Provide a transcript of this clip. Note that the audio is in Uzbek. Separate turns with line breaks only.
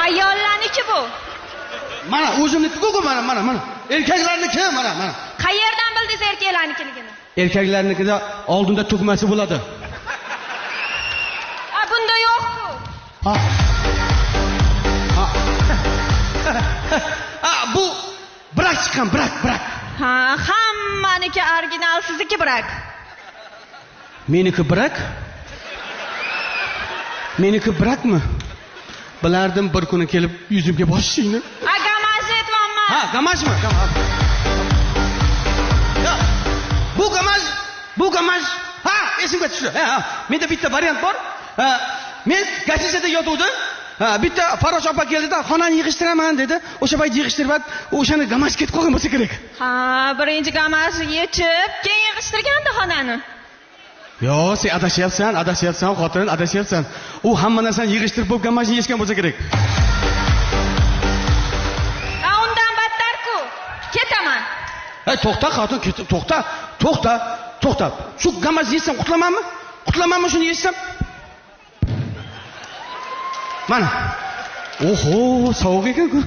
Ayollarniki bu.
Mana o'zimniki-ku, mana mana mana. Erkaklarniki, mana mana.
Qayerdan bildingiz erkaklarnikiligini?
Erkaklarnikida oldinda tugmasi bo'ladi.
A, bunda yo'q-ku.
Ha. Ha. Ha, bu brak chiqqan, brak, brak.
Ha, hammaniki original, sizniki brak.
Meniki brak? Meniki brakmi? Bilardim bir kuni kelib yuzimga bosishingni.
A, gamajni aytyapman.
Ha, gamajmi? Ya, bu gamaj, bu gamaj. Ha, esimga tushdi. Ha, ha. Menda bitta variant bor. Ha, men gazetsada yotuvdim. Ha, bitta Farosh opa keldida, xonani yig'ishtiraman dedi. O'sha payt yig'ishtirib, o'shani gamaj ketib qolgan bo'lsa kerak.
Ha, birinchi gamajni yechib, keyin yig'ishtirgandi xonani.
Yo, sen adashyapsan, adashyapsan, xotin, adashyapsan. U hamma narsani yig'ishtirib bo'lib gamajni yechgan bo'lsa kerak.
A, undan battar-ku. Ketaman.
Ey, to'xta, xotin, ketib, to'xta, to'xta, to'xta. Shu gamajni yechsam qutulamanmi? Qutulamanmi shuni yechsam? Mana. Oho, sovuq ekan-ku.